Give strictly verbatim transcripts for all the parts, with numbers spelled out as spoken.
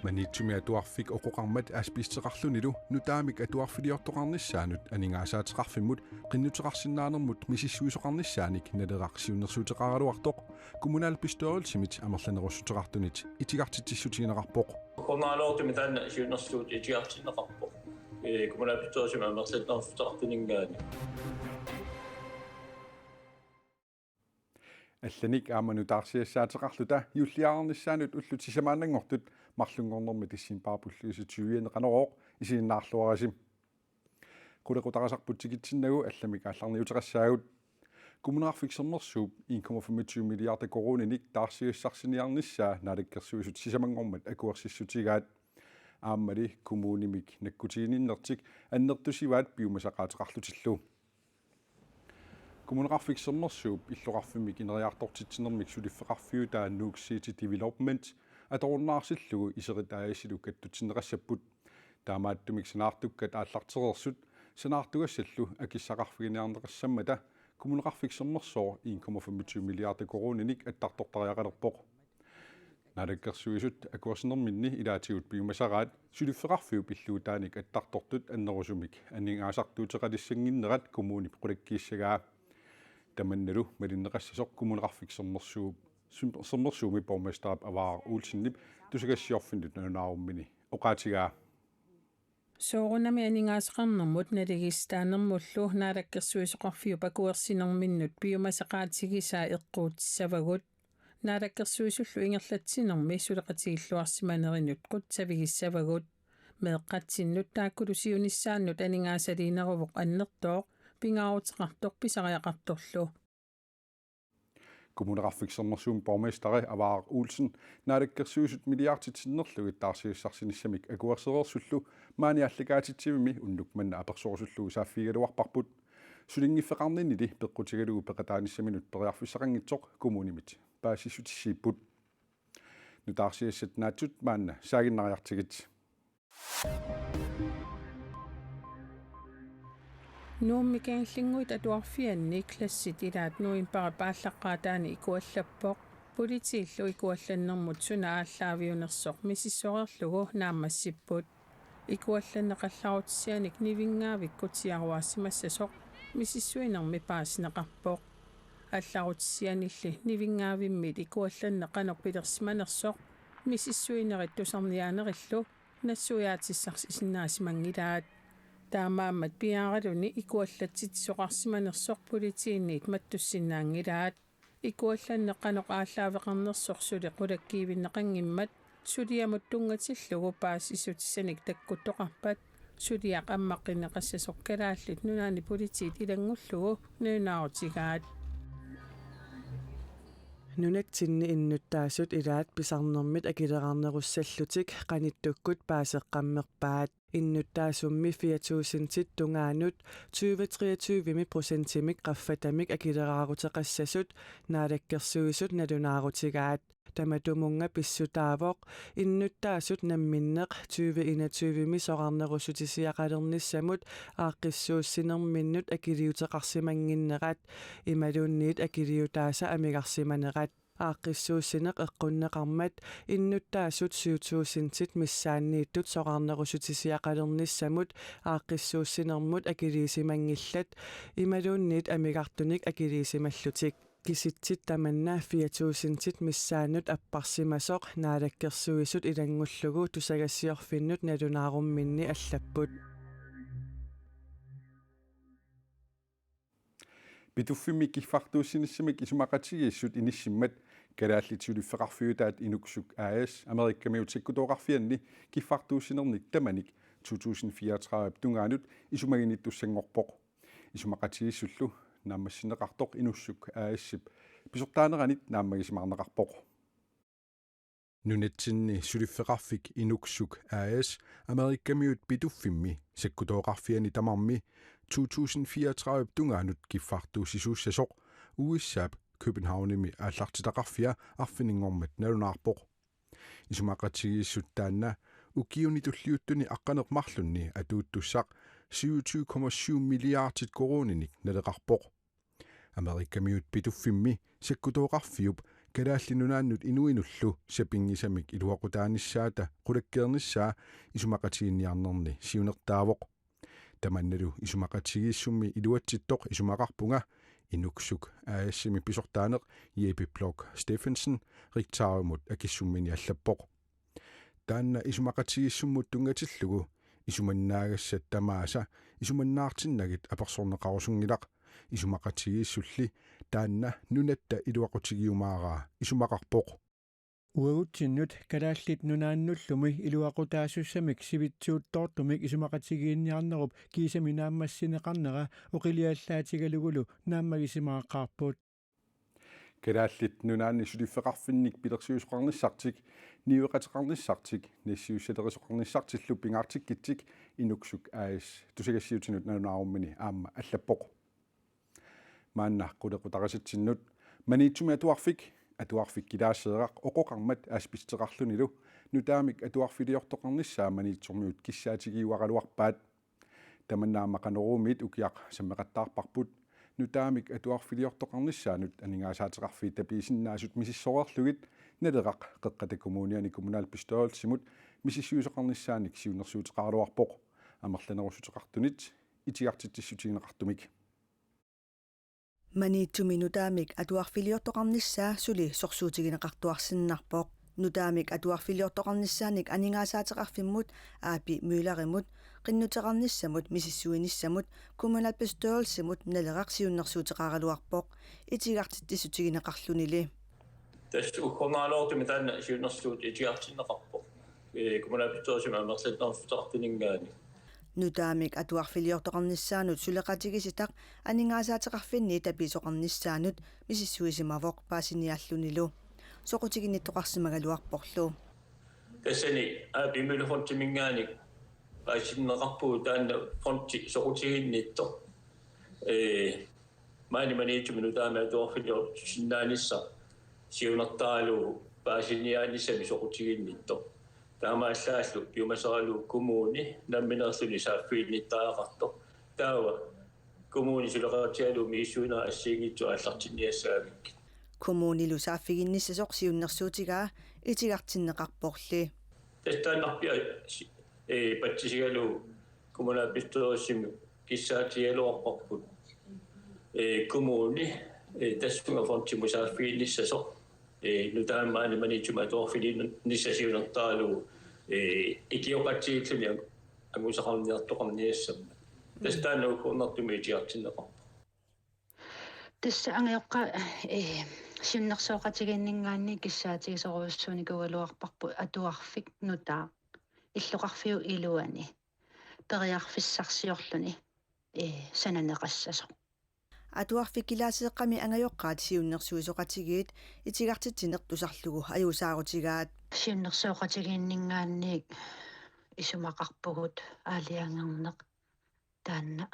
Maniitsumi Atuarfik oqoqarmat asbesteqarlunilu nutaamik atuarfiliortoqarnissaanut aningaasaateqarfimmut qinnuteqarsinnaanermut misissuisoqarnissaanik Naleraq siunnersuuteqaraluartoq kommunalbestyrelsimit amerlanerussuteqartunit itigartitsissutigineqarpoq. Kommunalbestyrelsimi taanna siunnersuut itigartinneqarpoq. Ee, kommunalbestyrelsimi amerlanerussuteqartuninngaanniit. Allanik aamma nutaarsiassaateqarluta juulliarnissaanut ullut sisamaannanngortut marlunngornermi decembarip ulluisa tyvianni Qanorooq isiginnaarluarisi. Qulequtaqasarput tikitsinnagu allamik aallarniuteqassaagut. Kommuneqarfik Sermersuup en komma femogtyve milliarder koruuninik taarsigassarsiniarnissaa Naalakkersuisut sisamanngormat akuersissutigaat. Aammali kommunimik nakkutigininnertik annertusivaat piumasaqaateqarlutillu. Kommuneqarfik Sermersuup illoqarfimmik ineriartortitsinermik suliffeqarfiutaa Nuuk City Development atorunnaarsillugu Iserit A/S-ilu kattutsinneqassapput. Taamaattumik sanaartukkat aallartereersut sanaartugassallu akissaqarfiginiarneqassammata Kommuneqarfik Sermersooq en komma femogtyve milliarder koruuninik attartortariaqalerpoq. Naalakkersuisut akuersinerminni ilaatigut piumasaraat suliffeqarfiup illuutaanik attartortut annerusumik aningaasartuuteqalissannginnerat kommunip qulakkiissagaa. Tamannalu malinneqassasoq Kommuneqarfik Sermersuup, Sermersuumi borgmesterip Avaaraq Olsenip tusagassiorfinnut nalunaarummini oqaatigaa. Soorunami aningaasaqarnermut naligiissitaanermullu Naalakkersuisoqarfiup akuersinerminnut piumasaqaatigisaa eqquutissavagut. Naalakkersuisullu ingerlatsinermi suleqatigilluarsimanerinut qutsavigissavagut. Meeqqatsinnut taakkulu siunissaannut aningaasaliineruvoq annertooq pingaaruteqartoq pisariaqartorlu. Kommuneqarfik Sermersuumi borgmesteri Avaaraq Olsen Naalakkersuisut milliardit sinnerlugit taarsigassarsinissamik akuersereersullu maani aallakaatitsivimmi unnuk manna apersorusullugu saaffigigaluarparput. Sulinngiffeqarninnili peqqutigalugu peqataanissaminut periarfissaqanngitsoq kommunimit paasissutissiipput. Nutaarsiassat naatsut maanna saaginnariartigit. Nuummi Kingullinnguit Atuarfianni klassit ilaat novembarip aallaqqaataani ikuallappoq. Politiillu ikuallannermut suna aallaaviunersoq misissoreerlugu naammassipput. Ikuallanneq allarutissianik nivinngaavikkut siaruarsimassasoq misissuinermi paasineqarpoq. Allarutissianilli nivinngaavimmit ikuallanneq qanoq pilersimanersoq misissuinerit tusarniaanerillu nassuiaatissarsisinnaasimanngillat. Taamaammat piaaraluni ikuallatsitsisoqarsimanersoq politiinniit mattussinnaanngilaat. Ikuallanneq qanoq aallaaveqarnersoq suli qulakkiivinneqanngimmat suliamut tunngatillugu paasissutissanik takkuttoqarpat suliaq ammaqqinneqassasoq Kalaallit Nunaanni Politiit ilanngullugu nalunaarutigaat. Nunatsinni innuttaasut ilaat pisarnermit akileraarnerussallutik qanittukkut paaseqqammerpaat. Innuttaasummi fire tusindit tungaanut tyve treogtyvemi procentimik qaffatamik akileraaruteqassasut Naalakkersuisut nalunaarutigaat. Tamatumunnga pissutaavoq innuttaasut namminneq tyve enogtyvemi soraarnerussutisiaqalernissamut aaqqissuussinerminnut akiliuteqarsimannginnerat imaluunniit akiliutaasa amigarsimanerat. Aaqqissuussineq eqqunneqarmat innuttaasut syv tusindit missaanniittut soraarnerussutisiaqalernissamut aaqqissuussinermut akiliisimanngillat imaluunniit amigartunik akiliisimallutik. Kisitsit tamanna fire tusindit missaannut apparsimasoq Naalakkersuisut ilanngullugu tusagassiorfinnut nalunaarumminni allapput. Pituffimmi kiffartuussinissamik isumaqatigiissut inissimmat Kalaallit Suliffeqarfiutaat Inuksuk A/S Amerikamiut sakkutooqarfianni kiffartuussinernik tamanik to tusind fireogtredive tungaanut isumaginnittussanngorpoq. Isumaqatigiissullu naammassineqartoq Inuksuk A/S-ip pisortaaneranit naammagisimaarneqarpoq. Nunatsinni suliffeqarfik Inuksuk A/S Amerikamiut Pituffimmi sakkutooqarfianni tamarmi to tusind fireogtredive tungaanut kiffartuussisuussasoq U S A-p Københavnimi aallartitaqarfia arfininngormat nalunaarpoq. Isumaqatigiissut taanna ukiuni tulliuttuni aqqaneq-marlunni atuuttussaq syvogtyve komma syv milliardit koruuninik naleqarpoq. Amerikamiut Pituffimmi sakkutooqarfiup Kalaallit Nunaannut inuinullu sapinngisamik iluaqutaanissaata qulakkeernissaa isumaqatigiinniarnerni siunertaavoq. Tamannalu isumaqatigiissummi iluatsittoq isumaqarpunga, Inuksuk A/S-imi pisortaaneq Jeppe Bloch Steffensen Ritzauimut akissummini allappoq. Taanna isumaqatigiissummut tunngatillugu isumannaagassat tamaasa isumannaartinnagit apersorneqarusunngilaq, isumaqatigiissulli taanna nunatta iluaqutigiumaaraa isumaqarpoq. Uagutsinnut Kalaallit Nunaannullumi iluaqutaasussamik sivitsuuttoortumik isumaqatigiinniarnerup kiisami naammassineqarnera oqiliallaatigalugulu naammagisimaqaarput. Kalaallit Nunaanni suliffeqarfinnik pilersuisoqarnissartik, niueqateqarnissartik, nassiussalerisoqarnissartillu pingaartikkitsik Inuksuk A/S tusagassiutinut nalunaarummini aamma allappoq. Maanna qulequtarisatsinnut Maniitsumi atuarfik, atuarfik Kilaaseeraq oqoqarmat asbesteqarlunilu nutaamik atuarfiliortoqarnissaa Maniitsumiut kissaatigiuaraluarpaat. Tamanna aamma Qanoruumiit ukiaq sammeqattaarparput. Nutaamik atuarfiliortoqarnissaanut aningaasaateqarfiit tapiisinnaasut misissoreerlugit Naleraq Qeqqata Kommuniani kommunalbestyrelsimut misissuisoqarnissaanik siunnersuuteqaraluarpoq, amerlanerussuteqartunit itigartitsissutigineqartumik. Maniitsumi nutaamik atuarfiliortoqarnissaa suli sorsuutigineqartuarsinnarpoq. Nutaamik atuarfiliortoqarnissaanik aningaasaateqarfimmut A P Møllerimut, qinnuteqarnissamut misissuinissamut, kommunalbestyrelsimut Naleraq siunnersuuteqaraluarpoq itigartitsissutigineqarlunili. Tassa uggornaraluartumik taanna siunnersuut itigartinneqarpoq. Ee, kommunalbestyrelsimi amerlanerussuteqartuninngaanniit. Nutaamik atuarfiliortoqarnissaanut suleqatigiissitaq aningaasaateqarfinni tapiisoqarnissaanut misissuisimavoq paasiniaallunilu. Soqutiginnittoqarsimagaluarporlu. Tassani A P Møller Fondiminngaanniit paasinneqarpugut taanna fondi soqutiginnittoq. Ee, maani Maniitsumi nutaamik atuarfiliortussinnaanissaq siunertaralugu paasiniaanissami soqutiginnittoq. Taamaallaallu piumasaralugu kommuni nammineerluni saaffiginnittariaqartoq. Taava kommuni suleqatigalugu misissuinerit assigiinngitsut aallartinniassagaangakkit. Kommunilu saaffiginnissasoq siunnersuutigaa itigartinneqarporli. Tassa taannarpiaq si-, ee, patsisigalugu kommunalbestyrelsimi kissaatigigaluarparput. Ee, kommuni, ee, tassunga fondimut saaffiginnissasoq, ee, nutaamik maani Maniitsumi atuarfiliornissaq siunertaralugu, ee, ikioqatigiilluni ang-, angusaqarniartoqarniassammat. Tassa taanna uggornartumik itigartinneqarpoq. Tassa angajoqqaat, ee, siunnersuuteqatigiinninngaanniit kissaatigisorujussuunikuugaluarparput atuarfik nutaaq illoqarfiup iluani periarfissarsiorluni, ee, sananeqassasoq. Atuarfik Kilaaseeqqami angajoqqaat siunnersuisoqatigiit itigartitsineq tusarlugu ajuusaarutigaat. Siunnersuuteqatigiinninngaanniit isumaqarpugut aalajangerneq taanna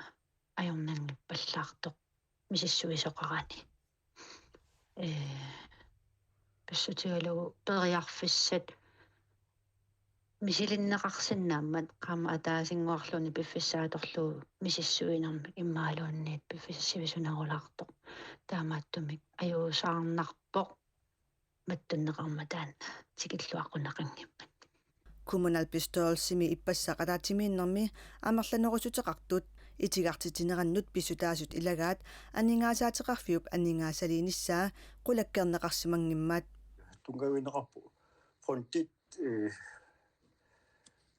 ajornanngippallaartoq misissuisoqarani. Ee, pissutigalugu periarfissat misilinneqarsinnaammat qaammat ataasinnguarluunniit piffissaatorlugu misissuinermik imaluunniit piffissaq sivisunerulaartoq. Taamaattumik ajuusaarnarpoq mattunneqarmat taanna tikilluaqquneqanngimmat. Kommunalbestyrelsimi ippassaq ataatsimiinnermi amerlanerussuteqartut itigartitsinerannut pissutaasut ilagaat aningaasaateqarfiup aningaasaliinissaa qulakkeerneqarsimanngimmat. Tunngavigineqarpoq fondit, ee,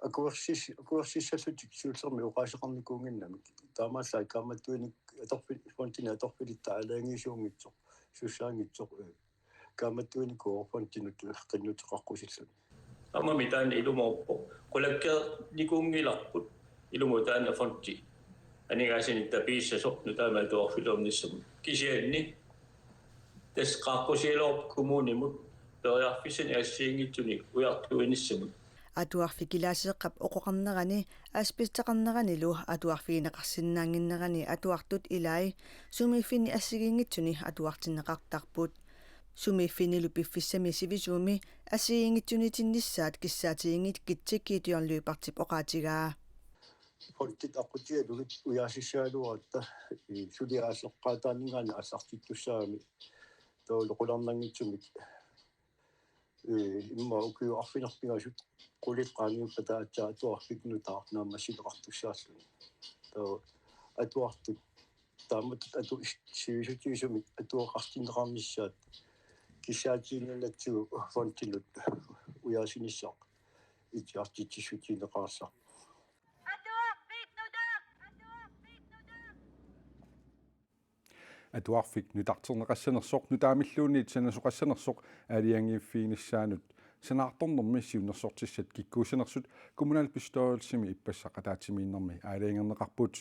akuersis-, akuersissallutik siullermik oqaaseqarnikuunnginnamik. Taamaallaat kaammattuinik atorfi-, fondini atorfilitta aalajangiisuunngitsoq, sussaanngitsoq, ee, kaammattuinikuuvoq fondinut qinnuteqaqqusilluni. Aammami taanna ilumoorpoq. Qulakkeernikuunngilarput. Ilumut taanna fondi aningaasanik tapiissasoq nutaamik atuarfiliornissamut. Kisianni tassa qaaqqusigaluarpoq kommunimut periarfissanik assigiinngitsunik ujartuinissamut. Atuarfik Kilaaseeqqap oqoqarnerani asbesteqarneranilu atuarfigineqarsinnaannginnerani atuartut ilai sumiiffinni assigiinngitsuni atuartinneqartarput. Sumiiffinnilu piffissami sivisuumi assigiinngitsuniitinnissaat kissaatiginngikkutsigu Gideon Lyberthip oqaatigaa. Fondit aqqutigalugit ujaasissagaluaratta, ee, suli aallaqqaataaninngaanniit aallartittussaagami Taavalu qularnanngitsumik, ee, immaqa ukiut arfineq-pingasut qulit qaangiuppata aatsaat atuarfik nutaaq naammassineqartussaalluni. Taava atuartut taamatut atu-, sivisutigisumik atuaqartinneqarnissaat kissaatigiinnatsigu fondinut ujaasinissaq itigartitsissutigineqareersoq. Atuarfik nutarterneqassanersoq, nutaamilluunniit sanasoqassanersoq aalajangiiffiginissaanut sanaartornermi siunnersortissat kikkuussanersut kommunalbestyrelsimi ippassaq ataatsimiinnermi aalajangerneqarput.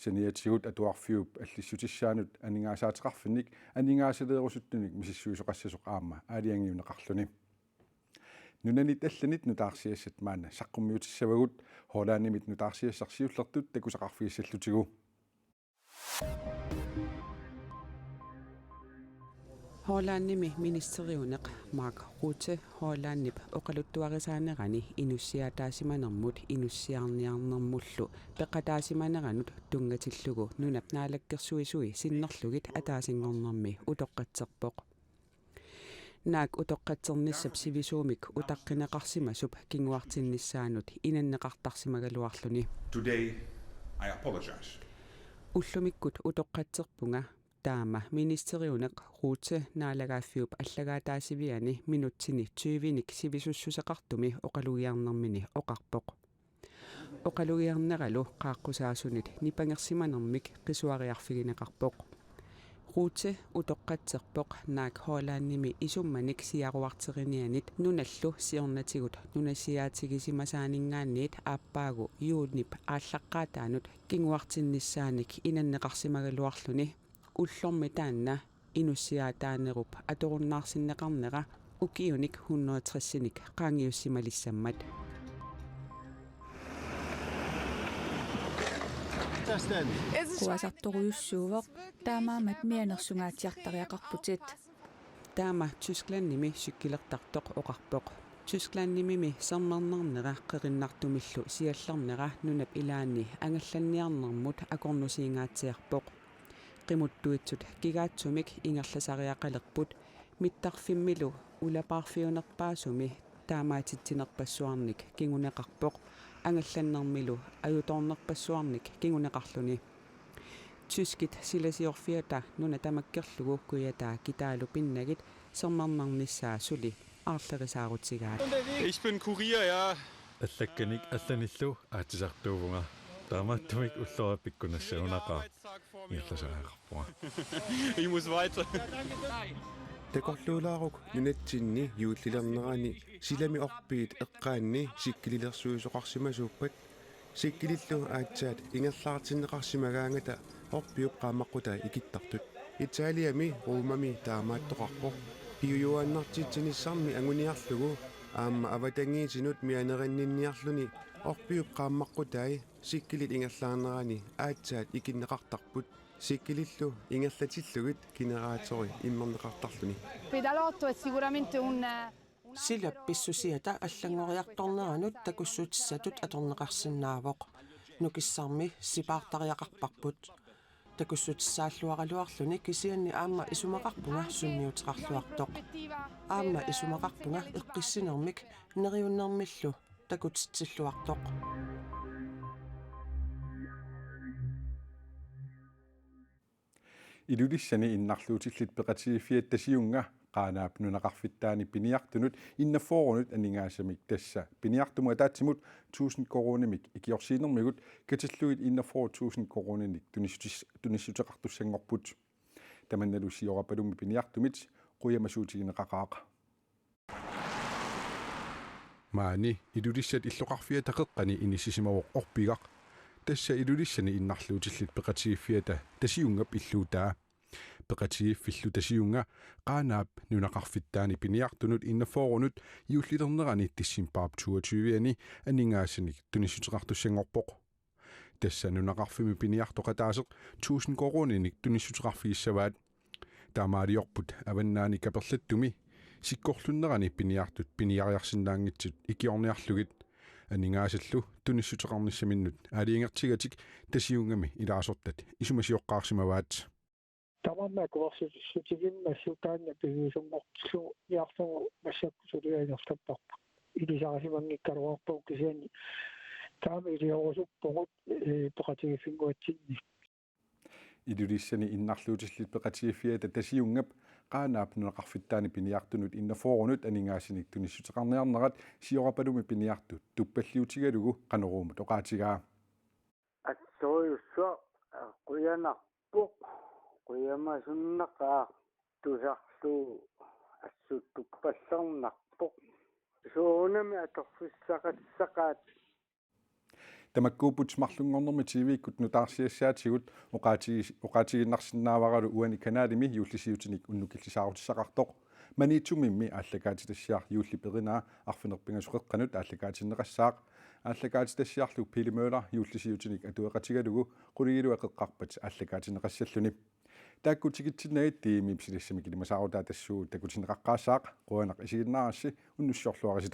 Saniatigut atuarfiup allissutissaanut aningaasaateqarfinnik aningaasaleerusuttunik misissuisoqassasoq aamma aalajangiunneqarluni. Nunanit allanit nutaarsiassat maanna saqqummiutissavagut, Hollandimit nutaarsiassaq siullertut takusaqarfigissallutigu. Hollandimi ministeriuneq Mark Rutte Hollandip oqaluttuarisaanerani inussiaataasimanermut inussiarniarnermullu peqataasimaneranut tunngatillugu nunap naalakkersuisui sinnerlugit ataasinngornermi utoqqatserpoq. Naak utoqqatsernissap sivisuumik utaqqineqarsimasup kinguartinnissaanut inanneqartarsimagaluarluni. Today, I apologize. Ullumikkut utoqqatserpunga, taama ministeriuneq Rutte naalagaaffiup allagaataasiviani minutsini tyvenik sivisussuseqartumi oqalugiarnermini oqarpoq. Oqalugiarneralu qaaqqusaasunit nipangersimanermik qisuariarfigineqarpoq. Rutte utoqqatserpoq naak Hollandimi isummanik siaruarterinianit nunallu siornatigut nunasiaatigisimasaaninngaanniit aappaagu juunip aallaqqaataanut kinguartinnissaanik inanneqarsimagaluarluni, ullormi taanna inussiaataanerup atorunnaarsinneqarnera ukiunik hundrede tresinik qaangiussimalissammat. Quasartorujussuuvoq, taamaammat mianersungaatsiartariaqarputit. Taama Tysklandimi sikkilertartoq oqarpoq. Tysklandimimi sermernarnera qerinnartumillu siallernera nunap ilaani angallanniarnermut akornusiingaatsiarpoq. Qimuttuitsut kigaatsumik ingerlasariaqalerput, mittarfimmilu ulapaarfiunerpaasumi taamaatitsinerpassuarnik kinguneqarpoq, angallannermilu ajutoornerpassuarnik kinguneqarluni. Tyskit silasiorfiata nuna tamakkerlugu kujataa kitaalu pinnagit sermernarnissaa suli aarlerisaarutigaat. Ich bin Kurier, ja. Allakkanik allanillu aatsisartuuvunga. Taamaattumik ulloriaq pikkunassagunaqaaq. Ingerlasariaqarpunga. Ich muss weiter. Takorluulaaruk nunatsinni juullilernerani silami orpiit eqqaanni sikkililersuisoqarsimasuuppat, sikkilillu aatsaat ingerlaartinneqarsimagaangata orpiup qaammaqqutai ikittartut. Italiami Romami taamaattoqarpoq. Piujuaannartitsinissarmi anguniarlugu aamma avatangiisinut mianerinninniarluni orpiup qaammaqqutai sikkilit ingerlaarnerani aatsaat ikinneqartarput. Sikkilillu ingerlatillugit generatori immerneqartarluni. Pedalotto è sicuramente un, eh, un Silap pissusiata allanngoriartorneranut takussutissatut atorneqarsinnaavoq. Nukissarmi sipaartariaqarparput. Takussutissaalluaraluarluni kisianni aamma isumaqarpunga sunniuteqarluartoq. Aamma isumaqarpunga eqqissinermik neriunnermillu takutitsilluartoq. Ilulissani innarluutillit peqatigiiffiata Tasiunga Qaanaap nunaqarfittaani piniartunut enogfyrrenut aningaasamik, tassa piniartumut ataatsimut tusind koruunimik ikiorsiinermigut katillugit enogfyrre tusind koruuninik tunissutis-, tunissuteqartussanngorput. Tamannalu Siorapalummi piniartumit qujamasuutigineqaqaaq. Maani Ilulissat illoqarfiata qeqqani inissisimavoq orpigaq. Tassa Ilulissani innarluutillit peqatigiiffiata Tasiungap illuutaa. Peqatigiiffillu Tasiunga Qaanaap nunaqarfittaani piniartunut enogfyrrenut juullilernerani decembarip toogtyve-ani aningaasanik tunissuteqartussanngorpoq. Tassa nunaqarfimmi piniartoq ataaseq tusind koruuninik tunissuteqarfigissavaat. Taamaaliorput avannaani Kaperlattumi sikkorlunnerani piniartut piniariarsinnaanngitsut ikiorniarlugit. Aningaasallu tunissuteqarnissaminnut aalajangertigatik Tasiungami ilaasortat isumasioqqaarsimavaat. Aamma akuersissutiginnassaaq taanna piviusunngortillugu niarlugu massakkut suliaq ingerlapparput. Ilisarisimanngikkaluarpugut kisianni taama iliorusuppugut, ee, peqatigiiffinnguatsinni. Ilulissani innarluutillit peqatigiiffiata Tasiunngap Qaanaap nunaqarfittaani piniartunut enogfyrrenut aningaasinik tunissuteqarniarnerat Siorapalumi piniartut tuppalliutigalugu Qanoruumut oqaatigaa. Assorujussuaq qujanarpoq, qujamasunnaqaaq, tusarlugu assut tuppallernarpoq. Soorunami atorfissaqassaqaat. Tamakkuupput marlunngornermi T V-kkut nutaarsiassaatigut oqaatigi-, oqaatigiinnarsinnaavaralu uani kanalimi juullisiutinik unnukillisaarutissaqartoq. Maniitsumimmi aallakaatitassiaq juullip erinaa arfineq-pingasoqeqqanut aallakaatinneqassaaq. Aallakaatitassiarlu Pele Møller juullisiutinik atueqatigalugu qulingiluat qeqqarpat aallakaatinneqassalluni. Taakku tikitsinnagit T V-mik silassamik ilimasaarutaat tassuugut takutinneqaqqaassaaq, qujanaq isiginnaarassi, unnussiorluarisi.